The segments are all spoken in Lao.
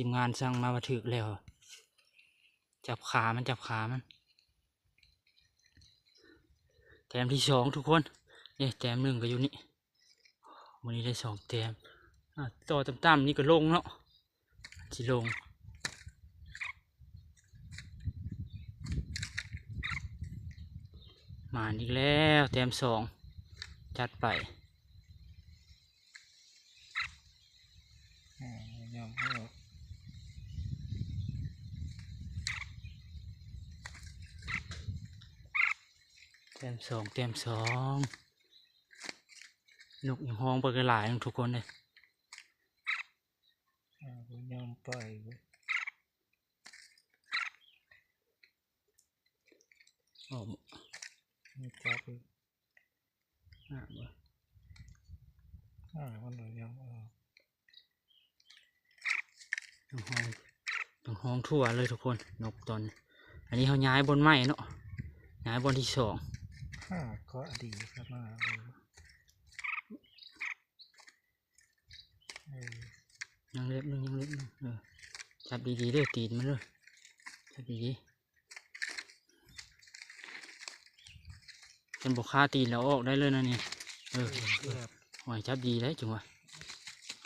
ທີມງານສັ່ງມາວ່າຖືກແລ້ວ. ຈັບຂາມັນ ຈັບຂາມັນ. ແຕ້ມທີສອງທຸກຄົນ. ນີ້ແຕ້ມໜຶ່ງກໍຢູ່ນີ້. ມື້ນີ້ໄດ້ສອງແຕ້ມ. ອ່າ ຕໍ່ຕ່ຳໆນີ້ກໍລົງເນາະ. ຊິລົງ. ມາອີກແລ້ວ ແຕ້ມສອງ. ຈັດໄປ. ອ່າ ຍອມອອກ. ແຕ້ມສອງ ແຕ້ມສອງ. ນົກຍັງຮ້ອງໄປຫຼາຍໆ ທຸກຄົນເດ້. ອ່າ ບໍ່ຍອມປ່ອຍເວີຍ. ອອກ ມີຈັບອີກ. ອ່າ ບໍ່ ອ່າ ມັນບໍ່ຍອມອອກ. ຍັງຮ້ອງ ຍັງຮ້ອງທົ່ວເລີຍທຸກຄົນ ນົກຕອນນີ້. ອັນນີ້ເຮົາຍ້າຍບ່ອນໃໝ່ເນາະ ຍ້າຍບ່ອນທີສອງ. ອ່າ ເກາະດີຂະໜາດເລີຍ. ເອີ ຍັງເລັບໜຶ່ງ ຍັງເລັບໜຶ່ງ. ເອີ ຈັບດີໆເດີ ຕີນມັນເດີ ຈັບດີໆ. ຄັນບໍ່ຄາຕີນແລ້ວອອກໄດ້ເລີຍນະນີ້. ເອີ ເກືອບ. ໂອ້ຍ ຈັບດີໄດ໋ ຈັ່ງວ່າ.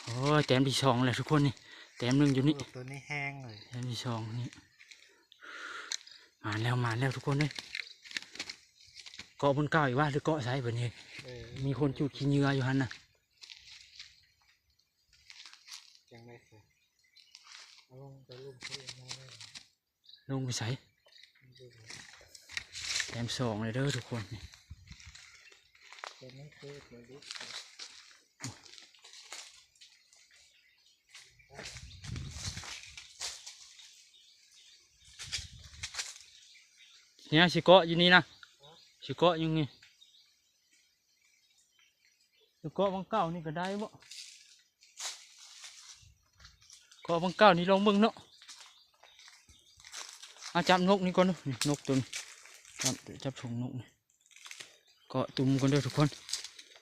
ໂອ້ຍ ແຕ້ມທີສອງແລ້ວທຸກຄົນນີ້. ແຕ້ມໜຶ່ງຢູ່ນີ້. ໂອ້ ໂຕນີ້ແຮງເລີຍ. ແຕ້ມທີສອງນີ້. ມາແລ້ວ ມາແລ້ວທຸກຄົນເອີຍ. ເກາະບ່ອນເກົ່າອີກວ່າ ຫຼືເກາະໃສບັດນີ້? ເອີ ມີຄົນຈູດຂີ້ເຫຍື້ອຢູ່ຫັ້ນນະ. ຈັ່ງໃດ ເອົາລົງໄປ ລົງໄປ ລົງໄປໃສ? ແຕ້ມສອງເລີຍເດີທຸກຄົນ. ນີ້ຊິເກາະຢູ່ນີ້ນະ ຊິເກາະຢູ່ນີ້. ເກາະບັງເກົ່ານີ້ກໍໄດ້ບໍ່? ເກາະບັງເກົ່ານີ້ລອງເບິ່ງເນາະ. ເອົາ ຈັບນົກນີ້ກ່ອນເດີ ນີ້ນົກໂຕນີ້. ຈັບ ຈັບຖົງນົກນີ້. ເກາະຕຸ່ມກ່ອນເດີທຸກຄົນ.